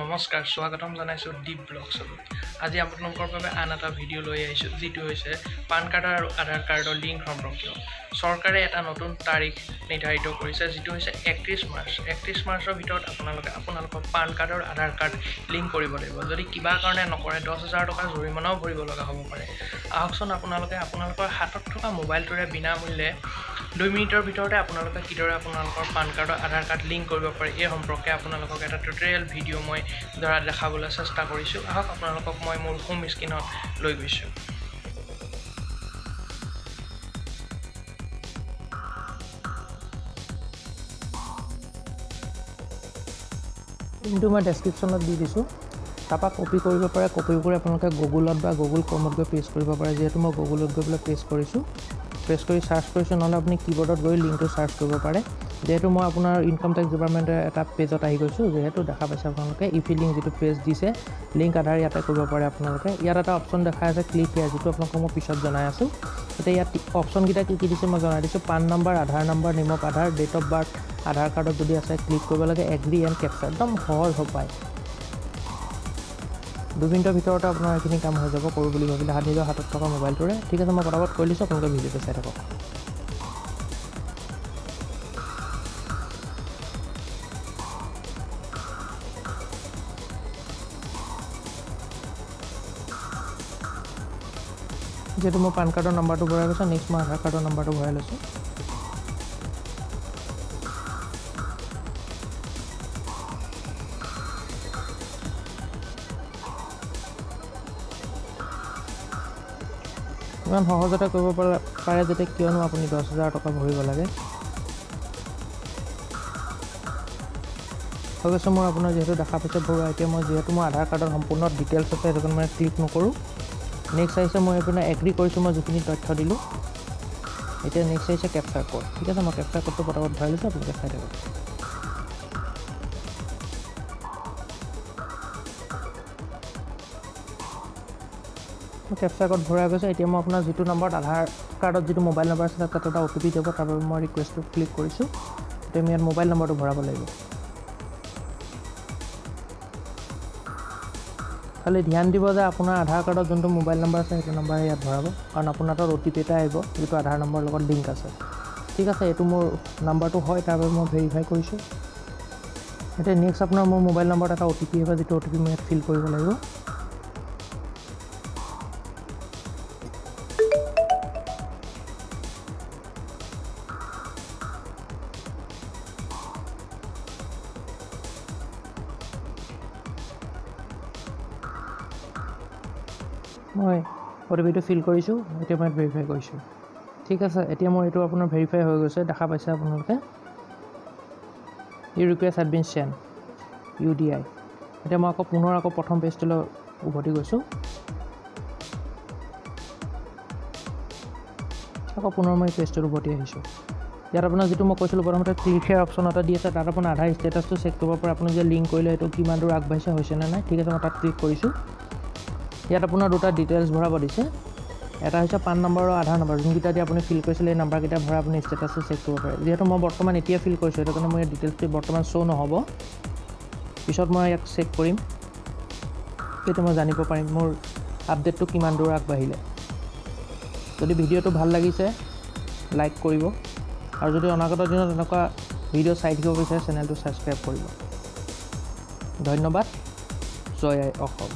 নমস্কাৰ, স্বাগতম জনাইছোঁ দীপ ব্লগছলৈ। আজি আপোনালোকৰ বাবে আন এটা ভিডিঅ' লৈ আহিছোঁ, যিটো হৈছে পান কাৰ্ড আৰু আধাৰ কাৰ্ডৰ লিংক সম্পৰ্কীয়। চৰকাৰে এটা নতুন তাৰিখ নিৰ্ধাৰিত কৰিছে, যিটো হৈছে 31 মাৰ্চ। 31 মাৰ্চৰ ভিতৰত আপোনালোকে আপোনালোকৰ পান কাৰ্ড আৰু আধাৰ কাৰ্ড লিংক কৰিব লাগিব। যদি কিবা কাৰণে নকৰে 10,000 টকা জৰিমনাও ভৰিব লগা হ'ব পাৰে। আহকচোন, আপোনালোকে আপোনালোকৰ হাতত থকা মোবাইলটোৰে বিনামূল্যে 2 মিনিটৰ ভিতৰতে আপোনালোকে কিদৰে আপোনালোকৰ পান কাৰ্ডৰ আধাৰ কাৰ্ড লিংক কৰিব পাৰে, এই সম্পৰ্কে আপোনালোকক এটা টিউটৰিয়েল ভিডিঅ' মই ধৰা দেখাবলৈ চেষ্টা কৰিছোঁ। আহক, আপোনালোকক মই মোৰ হোম স্ক্ৰীণত লৈ গৈছোঁ। লিংকটো মই ডেছক্ৰিপশ্যনত দি দিছোঁ, তাৰপৰা কপি কৰিব পাৰে। কপি কৰি আপোনালোকে গুগলত বা গুগল ক্ৰমত গৈ পেষ্ট কৰিব পাৰে। যিহেতু মই গুগলত গৈ পেলাই পেষ্ট কৰিছোঁ, পেষ্ট কৰি চাৰ্চ কৰিছোঁ, নহ'লে আপুনি কীবৰ্ডত গৈ লিংকটো চাৰ্চ কৰিব পাৰে। যিহেতু মই আপোনাৰ ইনকাম টেক্স ডিপাৰ্টমেণ্টৰ এটা পেজত আহি গৈছোঁ, যিহেতু দেখা পাইছে আপোনালোকে ই ফিলিং যিটো পেজ দিছে, লিংক আধাৰ ইয়াতে কৰিব পাৰে আপোনালোকে। ইয়াত এটা অপশ্যন দেখাই আছে ক্লিক হেয়াৰ, যিটো আপোনালোকক মই পিছত জনাই আছোঁ। এতিয়া ইয়াত অপশ্যনকেইটা কি কি দিছে মই জনাই দিছোঁ। PAN number, Aadhaar number, name of Aadhaar, date of birth, Aadhaar কাৰ্ডত যদি আছে ক্লিক কৰিব লাগে, এগ্ৰি এণ্ড কেপচাৰ। একদম সহজ উপায়, 2 মিনিটৰ ভিতৰতে আপোনাৰ এইখিনি কাম হৈ যাব কৰোঁ বুলি ভাবিলে নিজৰ হাতত থকা মোবাইলটোৰে। ঠিক আছে, মই পটাপট কৰি লৈছোঁ, আপোনালোকে ভিডিঅ'টো চাই থাকক। যিহেতু মই পান কাৰ্ডৰ নাম্বাৰটো ভৰাই লৈছোঁ, নেক্সট মই আধাৰ কাৰ্ডৰ নাম্বাৰটো ভৰাই লৈছোঁ। ইমান সহজতে কৰিব পাৰে যেতিয়া কিয়নো আপুনি 10,000 টকা ভৰিব লাগে। হৈ গৈছে মোৰ আপোনাৰ যিহেতু দেখা পাইছে ভৰোৱা। এতিয়া মই যিহেতু মোৰ আধাৰ কাৰ্ডৰ সম্পূৰ্ণ ডিটেইলছ আছে, সেইটো কাৰণে মই ক্লিক নকৰোঁ। নেক্সট আহিছে মই এইপিনে এগ্ৰি কৰিছোঁ, মই যিখিনি তথ্য দিলোঁ। এতিয়া নেক্সট আহিছে কেপচাৰ ক'ড। ঠিক আছে, মই কেপচাৰ ক'ডটো পটাপট ভৰাই লৈছোঁ, আপোনালোকে চাই থাকক। কেপচাৰ ক'ড ভৰাই গৈছে। এতিয়া মই আপোনাৰ যিটো নম্বৰত আধাৰ কাৰ্ডত যিটো মোবাইল নম্বৰ আছে তাত এটা অ' টি পি যাব, তাৰ বাবে মই ৰিকুৱেষ্টটো ক্লিক কৰিছোঁ। এতিয়া আমি ইয়াত মোবাইল নম্বৰটো ভৰাব লাগিব। খালি ধ্যান দিব যে আপোনাৰ আধাৰ কাৰ্ডত যোনটো মোবাইল নম্বৰ আছে সেইটো নম্বৰে ইয়াত ভৰাব, কাৰণ আপোনাৰ তাত অ' টি পি এটা আহিব যিটো আধাৰ নম্বৰৰ লগত লিংক আছে। ঠিক আছে, এইটো মোৰ নাম্বাৰটো হয়, তাৰ বাবে মই ভেৰিফাই কৰিছোঁ। এতিয়া নেক্সট আপোনাৰ মোৰ মোবাইল নম্বৰত এটা অ' টি পি আহিব, যিটো অ' টি পি মই ইয়াত ফিল কৰিব লাগিব। মই অ' টি পিটো ফিল কৰিছোঁ, এতিয়া মই ভেৰিফাই কৰিছোঁ। ঠিক আছে, এতিয়া মোৰ এইটো আপোনাৰ ভেৰিফাই হৈ গৈছে, দেখা পাইছে আপোনালোকে। You request had been send U D I. এতিয়া মই আকৌ পুনৰ আকৌ প্ৰথম পেজটোলৈ উভতি গৈছোঁ। আকৌ পুনৰ মই পেজটোত উভতি আহিছোঁ। ইয়াত আপোনাৰ যিটো মই কৈছিলোঁ প্ৰথমতে ক্লিক হেয়াৰ অপশ্যন এটা দি আছে, তাত আপোনাৰ আধাৰ ষ্টেটাছটো চেক কৰিব পাৰে। আপুনি যে লিংক কৰিলে সেইটো কিমান দূৰ আগবাঢ়িছে, হৈছেনে নাই। ঠিক আছে, মই তাত ক্লিক কৰিছোঁ। ইয়াত আপোনাৰ দুটা ডিটেইলছ ভৰাব দিছে, এটা হৈছে পান নম্বৰ আৰু আধাৰ নম্বৰ। যোনকেইটা দি আপুনি ফিল কৰিছিলে এই নাম্বাৰকেইটা ভৰাই আপুনি ষ্টেটাছটো চেক কৰিব পাৰে। যিহেতু মই বৰ্তমান এতিয়া ফিল কৰিছোঁ, সেইটো কাৰণে মোৰ ইয়াত ডিটেইলছটো বৰ্তমান শ্ব' নহ'ব। পিছত মই ইয়াক চেক কৰিম, তেতিয়া মই জানিব পাৰিম মোৰ আপডেটটো কিমান দূৰ আগবাঢ়িলে। যদি ভিডিঅ'টো ভাল লাগিছে লাইক কৰিব, আৰু যদি অনাগত দিনত এনেকুৱা ভিডিঅ' চাই থাকিব বিচাৰে চেনেলটো ছাবস্ক্ৰাইব কৰিব। ধন্যবাদ। জয় আই অসম।